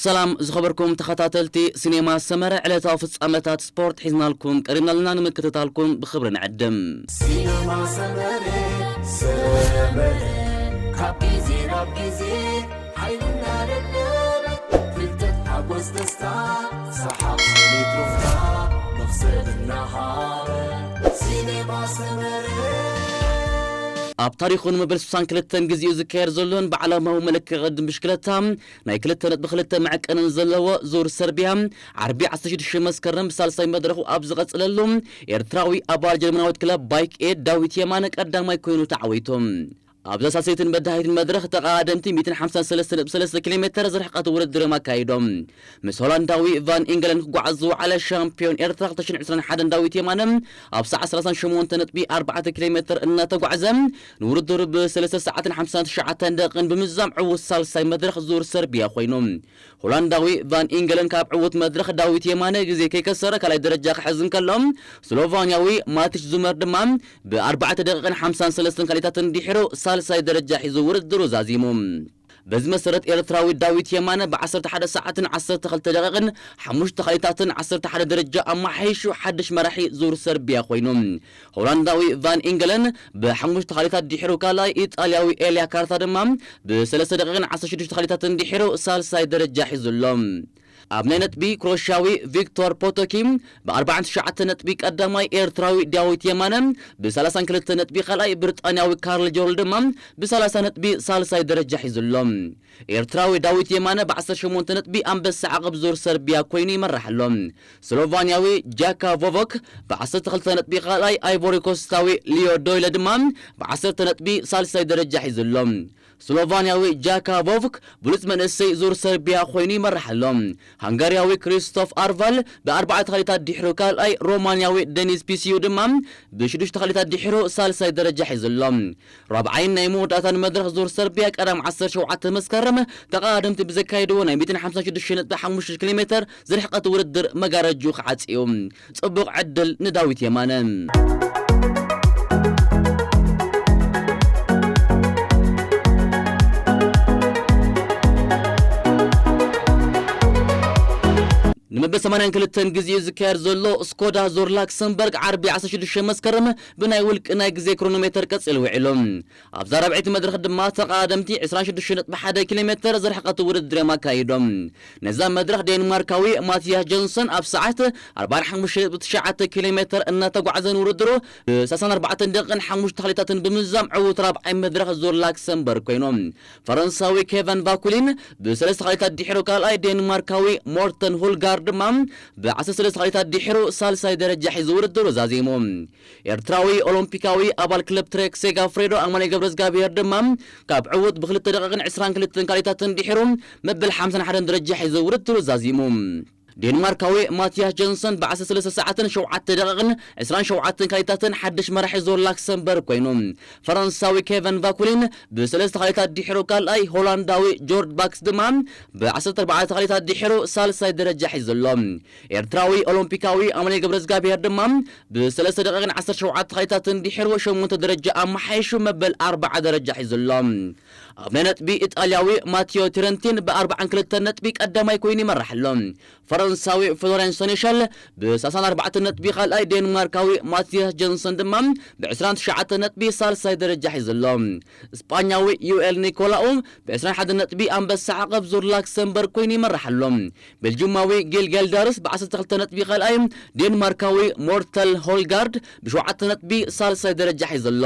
ሰላም ዝኸበርኩም ተኸታተልቲ ሲኔማ ሰመረ፣ ዕለታዊ ፍጻመታት ስፖርት ሒዝናልኩም ቀሪብና ኣለና፣ ንምክትታልኩም ብኽብሪ ንዕድም። ሲነማ ሰመረ፣ ሰመረ፣ ካብ ግዜ ናብ ግዜ ሓይልና ደለበ፣ ፍልጠት ሓጎስ ደስታ፣ ሰሓቕ ስኒት ሩፍታ፣ መኽሰብ እናሃበ። ሲነማ ሰመረ። ኣብ ታሪኹ ንመበል ስሳን ክልተን ግዜኡ ዝካየድ ዘሎን ብዓለማዊ መለክዒ ቅድም ብሽክለታ ናይ ክልተ ነጥቢ ክልተ መዐቀንን ዘለዎ ዙር ሰርቢያ፣ ዓርቢ ዓሰርተ ሽዱሽተ መስከረም ብሳልሳይ መድረኹ ኣብ ዝቐጽለሉ፣ ኤርትራዊ ኣባል ጀርመናዊት ክለብ ባይክ ኤድ ዳዊት የማነ ቀዳማይ ኮይኑ ተዓዊቱ። ኣብዛ ሳልሰይትን በዳሃይትን መድረኽ ተቐዳደምቲ ሚእትን ሓምሳን ሰለስተ ነጥቢ ሰለስተ ኪሎ ሜተር ዝርሕቀት ውድድር እዮም ኣካይዶም። ምስ ሆላንዳዊ ቫን ኢንገለን ክጓዓዝ ዝወዓለ ሻምፒዮን ኤርትራ ክልተ ሽሕን ዕስራን ሓደን ዳዊት የማነ ኣብ ሰዓት ሰላሳን ሸሞንተን ነጥቢ ኣርባዕተ ኪሎ ሜተር እናተጓዕዘ ንውድድሩ ብሰለስተ ሰዓትን ሓምሳን ትሽዓተን ደቂቕን ብምዝዛም ዕዉት ሳልሳይ መድረኽ ዙር ሰርቢያ ኮይኑ። ሆላንዳዊ ቫን ኢንገለን ካብ ዕዉት መድረኽ ዳዊት የማነ ግዜ ከይከሰረ ካልኣይ ደረጃ ክሕዝ እንከሎ፣ ስሎቫንያዊ ማቲሽ ዙመር ድማ ብኣርባዕተ ደቂቕን ሓምሳን ሰለስተን ካልኢታትን ድሒሩ ሳልሳይ ደረጃ ሒዙ ውድድሩ ዛዚሙ። በዚ መሰረት ኤርትራዊ ዳዊት የማነ ብዓሰርተ ሓደ ሰዓትን ዓሰርተ ክልተ ደቂቕን ሓሙሽተ ካልኢታትን ዓሰርተ ሓደ ደረጃ ኣመሓይሹ ሓድሽ መራሒ ዙር ሰርቢያ ኮይኑ። ሆላንዳዊ ቫን ኢንገለን ብሓሙሽተ ካልኢታት ድሒሩ ካልኣይ፣ ኢጣልያዊ ኤልያ ካርታ ድማ ብሰለስተ ደቂቕን ዓሰርተ ሽዱሽተ ካልኢታትን ድሒሩ ሳልሳይ ደረጃ ሒዙ ኣሎ። ኣብ ናይ ነጥቢ ክሮሽያዊ ቪክቶር ፖቶኪ ብኣርባዓን ትሽዓተ ነጥቢ ቀዳማይ፣ ኤርትራዊ ዳዊት የማነ ብሰላሳን ክልተ ነጥቢ ካልኣይ፣ ብሪጣንያዊ ካርል ጆል ድማ ብሰላሳ ነጥቢ ሳልሳይ ደረጃ ሒዙ ኣሎ። ኤርትራዊ ዳዊት የማነ ብዓሰርተ ሸሞንተ ነጥቢ ኣንበሳ ዓቐብ ዙር ሰርቢያ ኮይኑ ይመርሕ ኣሎ። ስሎቫንያዊ ጃካ ቮቮክ ብዓሰርተ ክልተ ነጥቢ ካልኣይ፣ ኣይቮሪ ኮስታዊ ሊዮ ዶይለ ድማ ብዓሰርተ ነጥቢ ሳልሳይ ደረጃ ሒዙ ኣሎ። ስሎቫንያዊ ጃካ ቮቭክ ብሉጽ መንእሰይ ዙር ሰርቢያ ኮይኑ ይመርሕ ኣሎ። ሃንጋርያዊ ክሪስቶፍ ኣርቫል ብኣርባዕተ ካልኢታት ድሒሩ ካልኣይ፣ ሮማንያዊ ደኒስ ፒሲዩ ድማ ብሽዱሽተ ካልኢታት ድሒሩ ሳልሳይ ደረጃ ሒዙ ኣሎ። ራብዓይን ናይ መወዳእታን መድረኽ ዙር ሰርቢያ ቀዳም ዓሰርተ ሸውዓተ መስከረም ተቐዳደምቲ ብዘካየድዎ ናይ ሚእትን ሓምሳን ሽዱሽተ ነጥቢ ሓሙሽተ ኪሎ ሜተር ዝርሕቀት ውድድር መጋረጁ ክዓጽ እዩ። ጽቡቕ ዕድል ንዳዊት የማነ። ንመበል ሰማንያን ክልተን ግዜኡ ዝካየድ ዘሎ ስኮዳ ዙር ላክሰምበርግ ዓርቢ ዓሰርተ ሽዱሽተ መስከረም ብናይ ውልቂ ናይ ግዜ ክሮኖሜተር ቀጺሉ ውዒሉ። ኣብዛ ራብዐይቲ መድረኽ ድማ ተቐዳደምቲ ዕስራን ሽዱሽተ ነጥቢ ሓደ ኪሎ ሜተር ዝርሕቀት ውድድር እዮም ኣካይዶም። ነዛ መድረኽ ዴንማርካዊ ማቲያስ ጆንሰን ኣብ ሰዓት ኣርባዓን ሓሙሽተ ነጥቢ ትሽዓተ ኪሎ ሜተር እናተጓዕዘ ንውድድሩ ብሰላሳን ኣርባዕተን ደቂቕን ሓሙሽተ ካልኢታትን ብምዝዛም ዕዉት ራብዓይ መድረኽ ዙር ላክሰምበርግ ኮይኑ። ፈረንሳዊ ኬቨን ቫኩሊን ብሰለስተ ካልኢታት ድሒሩ ካልኣይ፣ ዴንማርካዊ ሞርተን ሁልጋርድ ድማ ብዓሰርተ ሰለስተ ካልኢታት ድሒሩ ሳልሳይ ደረጃ ሒዙ ውድድሩ ዛዚሙ። ኤርትራዊ ኦሎምፒካዊ ኣባል ክለብ ትሬክ ሴጋፍሬዶ ኣማኑኤል ገብረዝጋብሄር ድማ ካብ ዕዉት ብክልተ ደቂቕን ዕስራን ክልተን ካልኢታትን ድሒሩ መበል ሓምሳን ሓደን ደረጃ ሒዙ ውድድሩ ዛዚሙ። ዴንማርካዊ ማቲያስ ጆንሰን ብዓሰርተ ሰለስተ ሰዓትን ሸውዓተ ደቂቕን ዕስራን ሸውዓተን ካልኢታትን ሓድሽ መራሒ ዞር ላክሰምበርግ ኮይኑ። ፈረንሳዊ ኬቨን ቫኩሊን ብሰለስተ ካልኢታት ድሒሩ ካልኣይ፣ ሆላንዳዊ ጆርጅ ባክስ ድማ ብዓሰርተ ኣርባዕተ ካልኢታት ድሒሩ ሳልሳይ ደረጃ ሒዙ ኣሎ። ኤርትራዊ ኦሎምፒካዊ ኣማኑኤል ገብረዝጋብሄር ድማ ብሰለስተ ደቂቕን ዓሰርተ ሸውዓተ ካልኢታትን ድሒሩ ሸሞንተ ደረጃ ኣመሓይሹ መበል ኣርባዓ ደረጃ ሒዙ ኣሎ። ኣብ ናይ ነጥቢ ኢጣልያዊ ማቲዮ ትረንቲን ብኣርባዓን ክልተን ነጥቢ ቀዳማይ ኮይኑ ይመርሕ ኣሎ። ፈረንሳዊ ፍሎሬንስ ሰኔሻል ብሰላሳን ኣርባዕተን ነጥቢ ካልኣይ፣ ዴንማርካዊ ማቲያስ ጆንሰን ድማ ብዕስራን ትሽዓተን ነጥቢ ሳልሳይ ደረጃ ሒዙ ኣሎ። እስጳኛዊ ዩኤል ኒኮላኡ ብዕስራን ሓደን ነጥቢ ኣንበሳ ዓቐብ ዙር ላክሰምበርግ ኮይኑ ይመርሕ ኣሎ። ቤልጅማዊ ጊል ጌልዳርስ ብዓሰርተ ክልተ ነጥቢ ካልኣይ፣ ዴንማርካዊ ሞርተል ሆልጋርድ ብሸውዓተ ነጥቢ ሳልሳይ ደረጃ ሒዙ ኣሎ።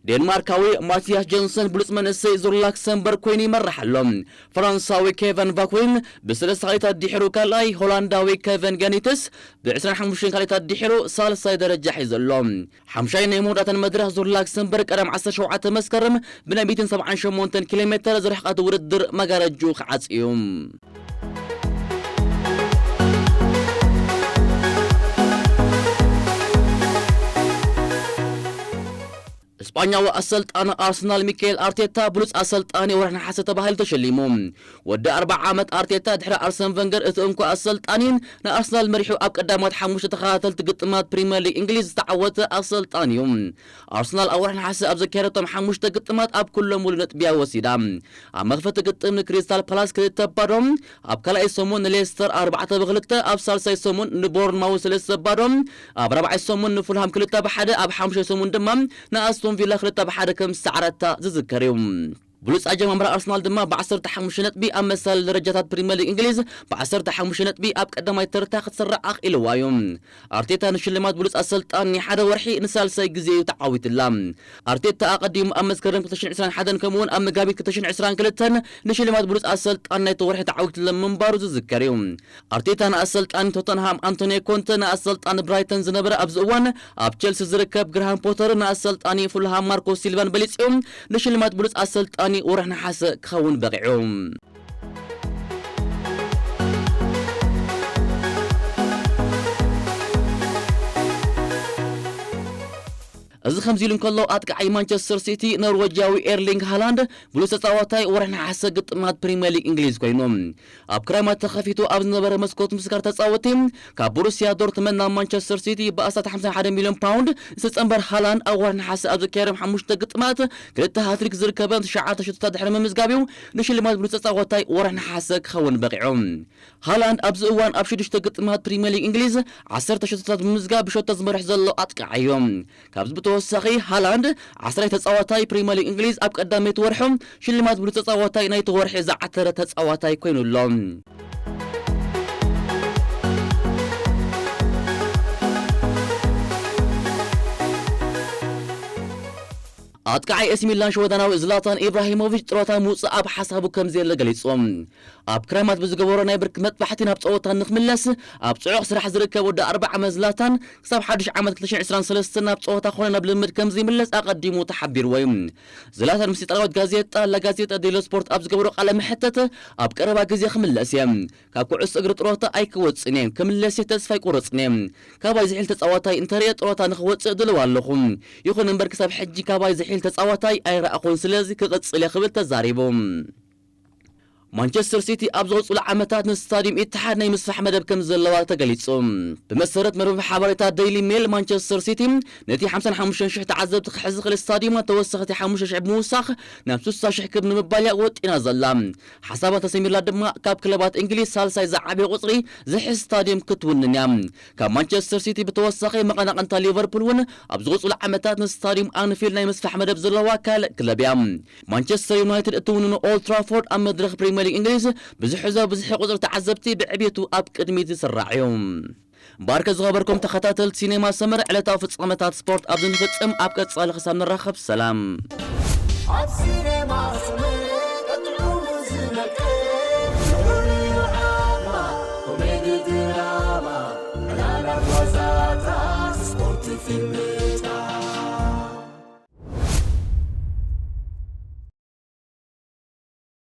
ዴንማርካዊ ማቲያስ ጆንሰን ብሉጽ መንእሰይ ዙር ላክሰምበርግ ኮይኑ ይመርሕ ኣሎ። ፈረንሳዊ ኬቨን ቫኩሊን ብሰለስተ ካልኢታት ድሒሩ ካልኣይ፣ ሆላንዳዊ ኬቨን ገኒትስ ብዕስራን ሓሙሽተን ካልኢታት ድሒሩ ሳልሳይ ደረጃ ሒዙ ኣሎ። ሓምሻይ ናይ መወዳእታን መድረኽ ዙር ላክሰምበርግ ቀዳም ዓሰርተ ሸውዓተ መስከረም ብናይ ሚእትን ሰብዓን ሸሞንተን ኪሎ ሜተር ዝርሕቀት ውድድር መጋረጁ ክዓጽ እዩ። ስጳኛዊ ኣሰልጣኒ ኣርሰናል ሚካኤል ኣርቴታ ብሉጽ ኣሰልጣኒ ወርሒ ነሓሰ ተባሂሉ ተሸሊሙ። ወዲ ኣርብዓ ዓመት ኣርቴታ ድሕሪ ኣርሰን ቨንገር እቲ እንኮ ኣሰልጣኒ ንኣርሰናል መሪሑ ኣብ ቀዳሞት ሓሙሽተ ተኸታተልቲ ግጥማት ፕሪምየር ሊግ እንግሊዝ ዝተዓወተ ኣሰልጣኒ እዩ። ኣርሰናል ኣብ ወርሒ ነሓሰ ኣብ ዘካየደቶም ሓሙሽተ ግጥማት ኣብ ኩሎም ሙሉእ ነጥቢ እያ ወሲዳ። ኣብ መኽፈቲ ግጥም ንክሪስታል ፓላስ ክልተ ባዶ፣ ኣብ ካልኣይ ሰሙን ንሌስተር ኣርባዕተ ብክልተ፣ ኣብ ሳልሳይ ሰሙን ንቦርንማውዝ ሰለስተ ባዶ፣ ኣብ ራብዓይ ሰሙን ንፉልሃም ክልተ ብሓደ፣ ኣብ ሓሙሻይ ሰሙን ድማ ንኣስቶን ቪላ ክልተ ብሓደ ከም ዝሰዓረታ ዝዝከር እዩ። ብሉጽ ኣጀማምራ ኣርሰናል ድማ ብ ዓሰርተ ሓሙሽተ ነጥቢ ኣብ መሳሊ ደረጃታት ፕሪምየር ሊግ እንግሊዝ ብ ዓሰርተ ሓሙሽተ ነጥቢ ኣብ ቀዳማይ ተርታ ክትስራዕ ኣኽኢልዋ እዩ። ኣርቴታ ንሽልማት ብሉጽ ኣሰልጣኒ ናይ ሓደ ወርሒ ንሳልሳይ ግዜ እዩ ተዓዊትላ። ኣርቴታ ኣቐዲሙ ኣብ መስከረም ክልተ ሽሕን ዕስራን ሓደን ከምኡውን ኣብ መጋቢት ክልተ ሽሕን ዕስራን ክልተን ንሽልማት ብሉጽ ኣሰልጣኒ ናይቲ ወርሒ ተዓዊትሎም ምንባሩ ዝዝከር እዩ። ኣርቴታ ንኣሰልጣኒ ቶተንሃም ኣንቶኒዮ ኮንተ፣ ንኣሰልጣኒ ብራይተን ዝነበረ ኣብዚ እዋን ኣብ ቸልሲ ዝርከብ ግርሃም ፖተር፣ ንኣሰልጣኒ ፉልሃም ማርኮ ሲልቫን በሊጽ እዩ ንሽልማት ብሉጽ ኣሰልጣኒ ወርሒ ነሓሰ ክኸውን በቒዑ። እዚ ከምዚ ኢሉ እንከሎ፣ ኣጥቃዓይ ማንቸስተር ሲቲ ኖርዌጃዊ ኤርሊንግ ሃላንድ ብሉጽ ተጻዋታይ ወርሒ ነሓሰ ግጥማት ፕሪምየር ሊግ እንግሊዝ ኮይኑ፣ ኣብ ክራማት ተኸፊቱ ኣብ ዝነበረ መስኮት ምስጋር ተጻወቲ ካብ ቦሩሲያ ዶርትመንድ ናብ ማንቸስተር ሲቲ ብኣስታት ሓምሳ ሓደ ሚልዮን ፓውንድ ዝተጸንበር ሃላንድ ኣብ ወርሒ ነሓሰ ኣብ ዘካየዶም ሓሙሽተ ግጥማት ክልተ ሃትሪክ ዝርከበን ትሽዓተ ሸቶታት ድሕሪ ምምዝጋብ እዩ ንሽልማት ብሉጽ ተጻዋታይ ወርሒ ነሓሰ ክኸውን በቒዑ። ሃላንድ ኣብዚ እዋን ኣብ ሽዱሽተ ግጥማት ፕሪምየር ሊግ እንግሊዝ ዓሰርተ ሸቶታት ብምምዝጋብ ብሸቶ ዝመርሕ ዘሎ ኣጥቃዓይ እዩ። ካብዚ ብተወሳኺ ሃላንድ ዓስራይ ተጻዋታይ ፕሪምየር ሊግ እንግሊዝ ኣብ ቀዳመይቲ ወርሑ ሽልማት ብሉጽ ተጻዋታይ ናይቲ ወርሒ ዝዓተረ ተጻዋታይ ኮይኑ ኣሎ። ኣጥቃዓይ ኤሲ ሚላን ሽወዳናዊ ዝላታን ኢብራሂሞቪች ጥሮታ ምውጻእ ኣብ ሓሳቡ ከም ዘየለ ገሊጹ። ኣብ ክራማት ብዝገበሮ ናይ ብርኪ መጥባሕቲ ናብ ጸወታ ንክምለስ ኣብ ጽዑቕ ስራሕ ዝርከብ ወዲ ኣርብዓ ዓመት ዝላታን ክሳብ ሓድሽ ዓመት ክልተ ሽሕን ዕስራን ሰለስተን ናብ ጸወታ ኮነ ናብ ልምምድ ከም ዘይምለስ ኣቐዲሙ ተሓቢርዎ እዩ። ዝላታን ምስ ኢጣልያዊት ጋዜጣ ላ ጋዜጣ ዴሎ ስፖርት ኣብ ዝገበሮ ቃለ መሕተት ኣብ ቀረባ ግዜ ክምለስ እየ። ካብ ኩዕሶ እግሪ ጥሮታ ኣይክወጽእን እየ። ክምለስ እየ፣ ተስፋ ኣይቆረጽን እየ። ካባይ ዝሒል ተጻዋታይ እንተርየ ጥሮታ ንኽወጽእ ድልው ኣለኹ። ይኹን እምበር ክሳብ ሕጂ ካባይ ዝሒል ተጻዋታይ ኣይረኣኹን፣ ስለዚ ክቕጽል እየ ክብል ተዛሪቡ። ማንቸስተር ሲቲ ኣብ ዝቕጽሉ ዓመታት ንስታዲየም ኢትሓድ ናይ ምስፋሕ መደብ ከም ዘለዋ ተገሊጹ። ብመሰረት መርበብ ሓበሬታ ዴይሊ ሜል፣ ማንቸስተር ሲቲ ነቲ ሓምሳን ሓሙሽተን ሽሕ ተዓዘብቲ ክሕዝ ዝኽእል ስታዲየም ተወሰኽቲ ሓሙሽተ ሽሕ ብምውሳኽ ናብ ስሳ ሽሕ ክብ ንምባል እያ ወጢና ዘላ። ሓሳባ እንተሰሚርላ ድማ ካብ ክለባት እንግሊዝ ሳልሳይ ዝዓበየ ቁጽሪ ዝሕዝ ስታዲየም ክትውንን እያ። ካብ ማንቸስተር ሲቲ ብተወሳኺ መቐናቕንታ ሊቨርፑል እውን ኣብ ዝቕጽሉ ዓመታት ንስታዲየም ኣንፊልድ ናይ ምስፋሕ መደብ ዘለዋ ካልእ ክለብ እያ። ማንቸስተር ዩናይትድ እትውንኖ ኦልድ ትራፎርድ ኣብ መድረኽ ፕሪምየር ሊግ እንግሊዝ ብዝሕዞ ብዝሒ ቁጽሪ ተዓዘብቲ ብዕብየቱ ኣብ ቅድሚት ዝስራዕ እዩ። ባርከ ዝኸበርኩም ተኸታተልቲ ሲኔማ ሰመር፣ ዕለታዊ ፍጻመታት ስፖርት ኣብዚ ንፍጽም። ኣብ ቀጻሊ ክሳብ ንራኸብ ሰላም።